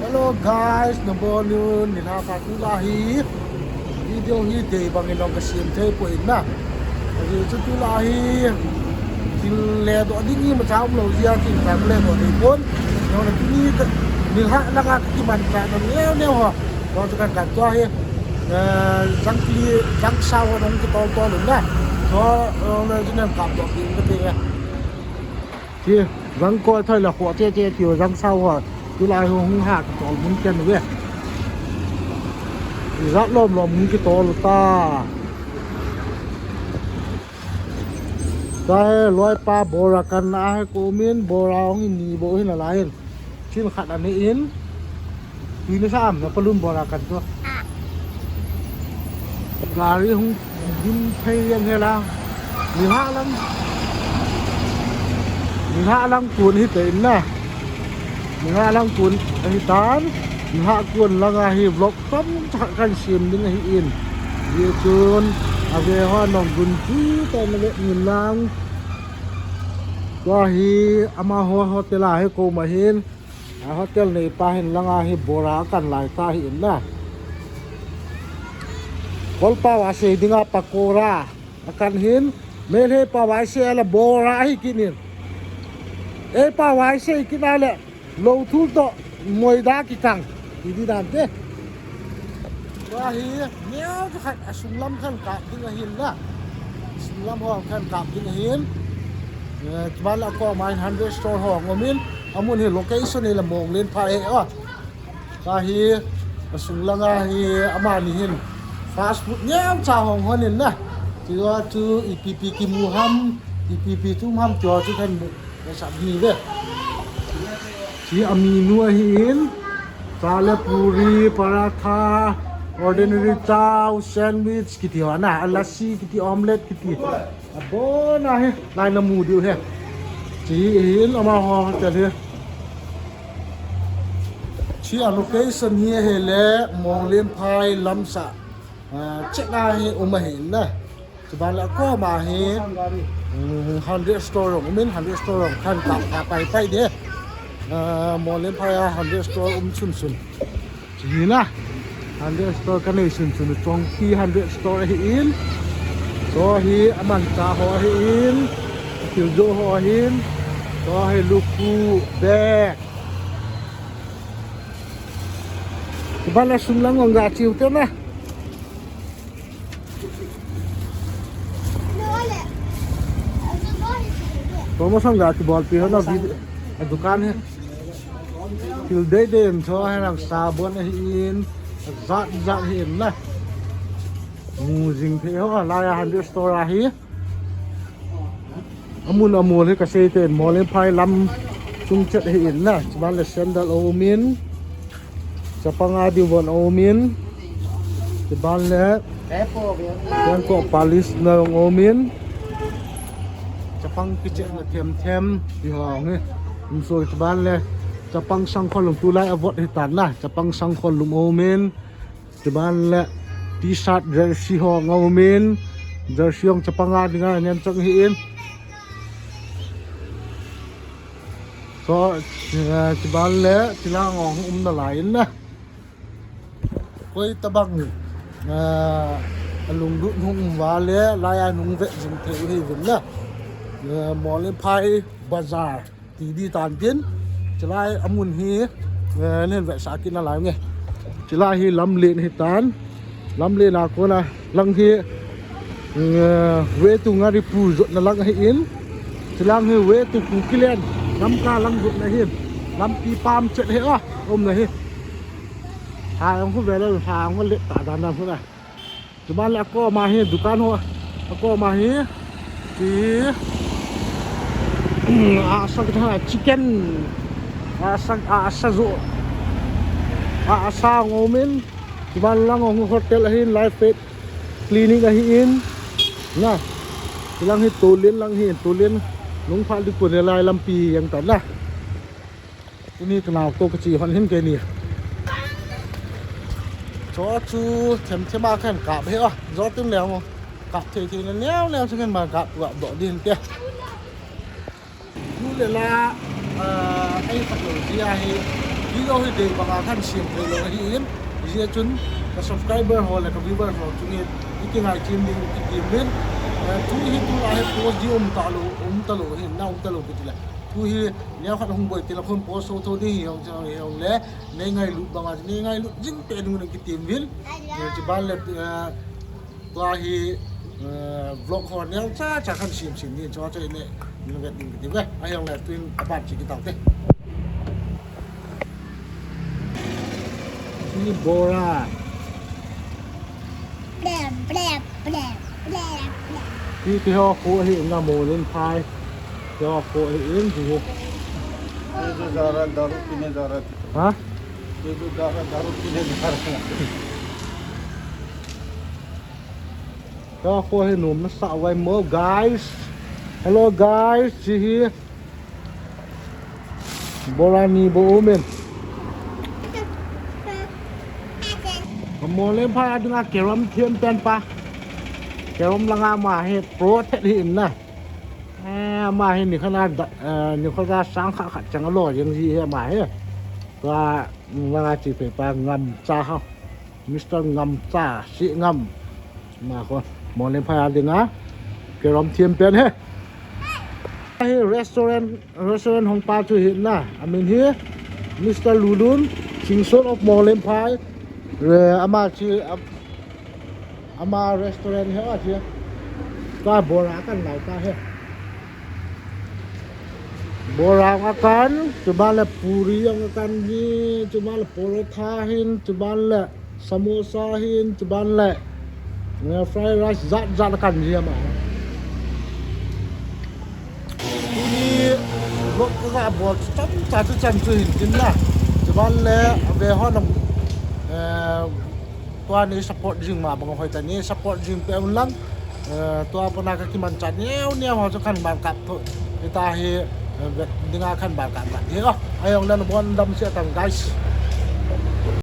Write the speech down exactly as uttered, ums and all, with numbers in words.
Hello guys, nabonun, nilhah khat tulai hi video hi dei bangin jong kasem thei poi na. Ajeh chu tulai hi thil ledoh ding imacha umlou jeh a thil khat ledoh ding pon. Jong le tuni ka, nilhah langa kakimanchah na neo neo ho. Jong chu kan kan tua hi, eh, jangkli, jangsao ho jong kitol tol un na. Jong le chu nen kapdoh ding kati e. Ti, jangkoi thoi la kho che che tiu jangsao ho. Tulai ho hung ha kitol mun ken ve. Ijat lom lom hung kitol ta. Tahe loipa bora kan na he ko min bora hung ni bo hin alai hin. Chin khat ani in. Tui nasa am, napalum bora kan to. Gari hung dim thei jeng hela. Nilhah lang. Nilhah lang tun hi te in na. Nilhah lang tun ahi tan. Nilhah tun langa hi vlog tamcha kan sem ding ahi in. Hijeh chun ave ho nong gun ti ta na le ngen lang. Tua hi amaho hotel a hi ko ma hin. A hotel neipa hin langa hi bora akan lai ta hi in na. Kolpa va sei dinga pakora akan hin. Meitei pao va sei a le bora ahi kit in. Ei pao va sei kit a le lou thul toh moida kitang. Ti di dan te. Tua hi neo chu khat asung lam khan kap ding ahin na. Sung lam ho khan kap ding ahin. Eh, chuban la ko main hundred store ho ngom in. Amun hi location hi la Monglenphai e o. Tua hi asung langa hi amani hin fast food neo cha hong hon in na. Tua chu ipi pi kimu ham, ipi pi thum ham tua chu khan mu. Sab ni ve. Chi aminu ahi in. Chale puri, paratha, ordinary chow, sandwich, kiti ho na, lassi, kiti omelette, kiti. Abon ahi, lai na mu diu he. Chi hin amaho hotel hi. Chi a location hi ahile, Monglenphai lamsah. Ah, chet na hi um ahi na. Chuban la ko ma hi, mm, hundred store jong um in, hundred store jong khan kap kap pai pai de. Ah, Monglenphai a hundred store um chun chun. Chi hi na. Hundred store kanei chun chun Chongpi hundred store ahi in. Tua hi amanchah ho ahi in. Thil jo ho ahi in. Tua hi luku bag. Chuban la sung lang jong ga chiu te na. Promotion ga kibolpi ho na video, a dukan hi. Thil dei dei in cho hai lang sabon ahi in, jat jat ahi in na. Mu jing thei ho, lai a hundred store ahi. Amun amol hi kasei te, Monglenphai lam chung chet ahi in na. Chuban le sandal um in. Chapang a diu von um in. Chuban le Bangkok polish na um in. Chapang kichet na them them. Ti ho nge. Um so chuban le. Chapang sangkhol um tulai avot hi tan na. Chapang sangkhol um um in. Chuban le T-shirt jersey ho nga um in, jersey jong chapang a dinga ngen chang hi in. So, eh, chuban le chilang jong um nalai in na. Koi tabang, eh, alunglut hung um va le, lai a hung ve jing thei u hi vin na. Eh, Monglenphai Bazar. Ti di tan tin, chulai amun hi, eh, nen vetsah kit nalai nge. Chulai hi lamlen hi tan, lamlen a kona lang hi, eh, way to Ngaripur jotna lang ahi in, chulang hi way to Kukiland, Lamka lang jotna ahi in, lampi pam chet hi a, umna hi. Ha jong khu ve le, ha jong khu le ta dan dan khu na. Chuban le akoma hi dukan ho, akoma hi ti, asa kitha chicken, asa, asa jo, asa jong um in. Chuban lang jong hotel ahi in, Life Faith Clinic ahi in. Na, chulang hi Tolen lang hi, Tolen Lungpha Dikun le lai lampi jeng tan na. Tuni kanao to kachi hon hin keini. Cho chu them them a khan kap he a. Jo tin leng kap thei thei na neo neo chu ngen ma kap tua doh din te. Tu le la, ah, ai khat lo jia hi. Video hi dei banga kan siam thei lou ahin, hijeh chun ka subscriber ho le ka viewer ho chungin i kingai chem ding kitem in, eh, tu hi tulai hi post ding um talou, um talou hin, na um talou kiti le. Tu hi neokhat hung boi teng le khun post tho tho ding hi jong, jong, jong le, nei ngailut banga, nei ngailut jing peh ding in kitem uvin. Eh, chuban le, eh, tua hi, eh, vlog ho neocha cha kan siam siam ding, chuche nei, nei vet ding kiti ve. Ahile tuin aban che kit taute. Hi bora. Bleh, bleh, bleh, bleh, bleh. Hi, hiche ho khu hi na Molenphai. Hiche ho khu hi in khu. ये जो जा रहा है, दारू पीने जा रहा है। Ha? ये जो जा रहा है, दारू पीने जा रहा है। Hiche ho khu hi nom nasah uve mo, guys. Hello, guys. Hiche hi. Bora ni bou um in. Ka Molenphai a dinga carrom thiam pen pa. Carrom langa ama hi pro thet hi in na. Eh, ama hi nikhat a da, eh, nikhat a sang khat khat chang alo jeng ji hi ama hi. Tua, mm, langa chi peh pa Ngamcha ho. Mister Ngamcha, Singam. Ama khu, Molenphai a dinga carrom thiam pen hi. Hi restaurant, restaurant hong pa chu hi na. Amin hi Mister Lulun, Chingsot of Molenphai. Re, ama chi, am-, ama restaurant hi a chi. Ka bora kan lai ta hi. Bora jong akan, chuban le puri jong akan hi, chuban le porotha hin, chuban le samosa hin, chuban le, eh, fried rice jat jat akan hi ama. Tuni vlog ka ga bol chu chomcha chu chan chu hin tin na. Chuban le ve ho nang, eh, tua nei support jing ma bang hoi ta, nei support jing peh un lang. Eh, tua pana ka kimanchah neo neo ho chu kan ban kap tho. Hita hi, eh, vet dinga kan ban kap kap hi o. Ahile nabon dam seh tan, guys.